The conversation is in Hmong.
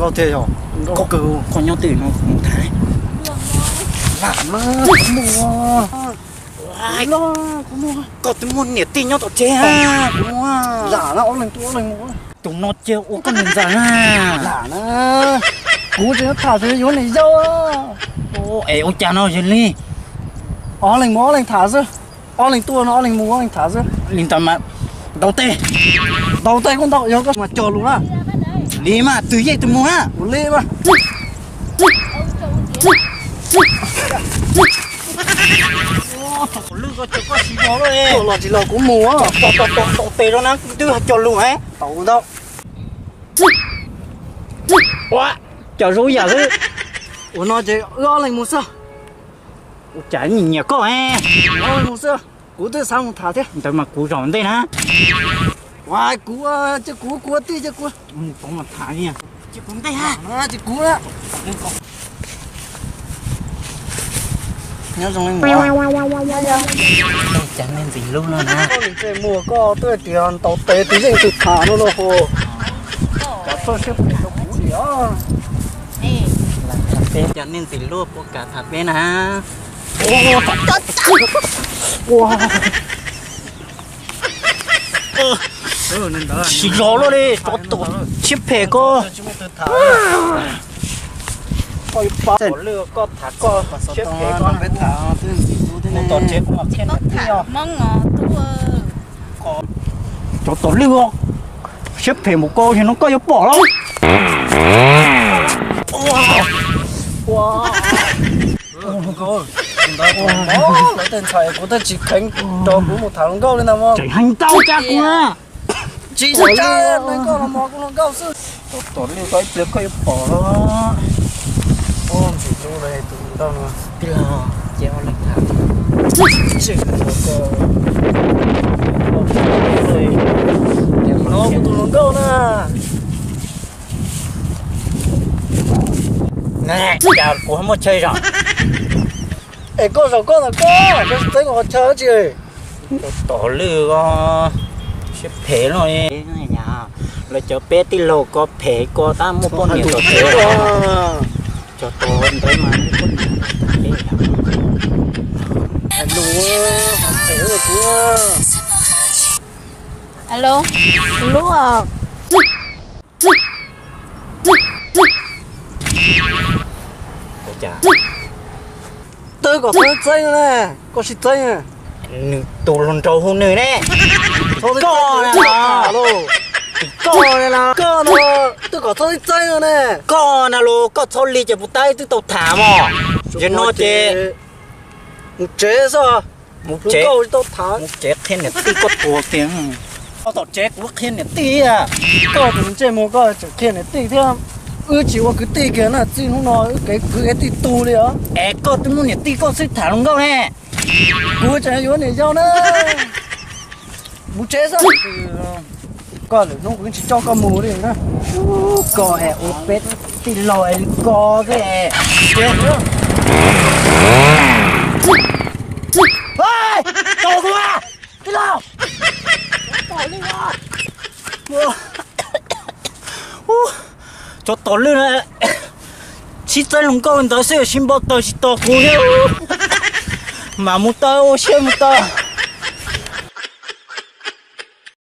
Nkauj thiab yog. Nkauj kawg. Koj nyob twg no kuv mus tham. Lam na, kuv mus. Koj twb muaj niam tij nyob tom tsev. Lam na, ob leeg tuaj ob leeg mus. Tus no cia ua koj niam ntxawm na. Lam na, kuv tseem yuav tham tseem yuav niam yau. Es ua cas no yog li? Ob leeg mus ob leeg tham xwb. Ob leeg tuaj no ob leeg mus ob leeg tham xwb. Li ntawd mas ntaus tes. Ntaus tes kuj ntaus, yog koj mas cog lus na. Li mas twg yeej twg mus na. Ua li mas. Lwj, koj tsis los kuv mus. Ntaus tes rau na, twb cog lus. Tau ntau. Ua, cov zoo yam xwb. Ua no ces wb ob leeg mus xwb. Ua cas nyiam nyiam koj. Ob leeg mus xwb, kuv twb xav mus tham thiab. Ntawd mas kuv zaum ntej na. Kuv, cia kuv, kuv tij cia kuv. Mus pov mas tham li. Cia kuv ntej ha. Cia kuv. Nyob zoo li mus. Cas nej ntxim hlub no na. Koj ntsej muag koj twb tias ntaus tes twg yeej twg tham no no ho. Kav txoj siab phem rau kuv li os. Cas nej ntxim hlub puas kam tham peb na. Tsis los luaj li, tsov tom siab phem koj. Koj yuav pab lwj koj tham koj siab phem koj. Mus tom tsev kuv mam qhia niam tij os. Tsov tom lwj, siab phem mus koj, no koj yuav pom los. Lawv tej ntxhais kuv twb tsis kheev rau kuv mus tham hluas nkauj li ntag mog. Tseem heev ntau tsa kuv na. Tsis tsa, koj los mog, kuv hluas nkauj xwb. Tom lwj koj ib pliag koj yuav pom los. Ntxim hlub li tus hluas nkauj no. Tij laug, ces ua leej tham. No kuv tus hluas nkauj na. Cas kuv ho muaj chaw zom. Es koj zaum koj ntawm koj, koj tsis txeeb kuv qhov chaw dab tsi. Tom lwj ko siab phem no. Lawv cov peb tij laug ko phem ko tab muaj poj niam tom tsev. Cov tod ntawd mas muaj poj niam. Alo, lub. Twb kom txhob txeeb ne, koj sib txeeb. Nws tus hluas nraug hu nws ne. Koj na los, koj na los, twb kom txhob txeeb ne. Koj na los, koj txhob li ces puas tab twb tau tham mog. Yog no ces mus tsev xwb. Mus tsev, mus tsev qhia niam tij koj tuag tiag. Koj tom tsev kuv qhia niam tij. Koj tus ntsej muag koj tseem qhia niam tij thiab. Wb tsis ua kwv tij kiag na, txij hnub no wb kev kwv kev tij tu li os. Es koj twb muaj niam tij koj xwb tham hluas nkauj ne. Kuv tseem yuav niam yau na. Mus tsev xwb. Koj lwm hnub kuv tsis coj koj mus li na. Koj es ua peb tij laug es li ko xwb. Tos kuv, tij laug. Tsov tom lwj na, sib txeeb hluas nkauj ntawd xwb sib npau taws tsis tos kuv thiab. Mam mus tau, ua siab mus tau.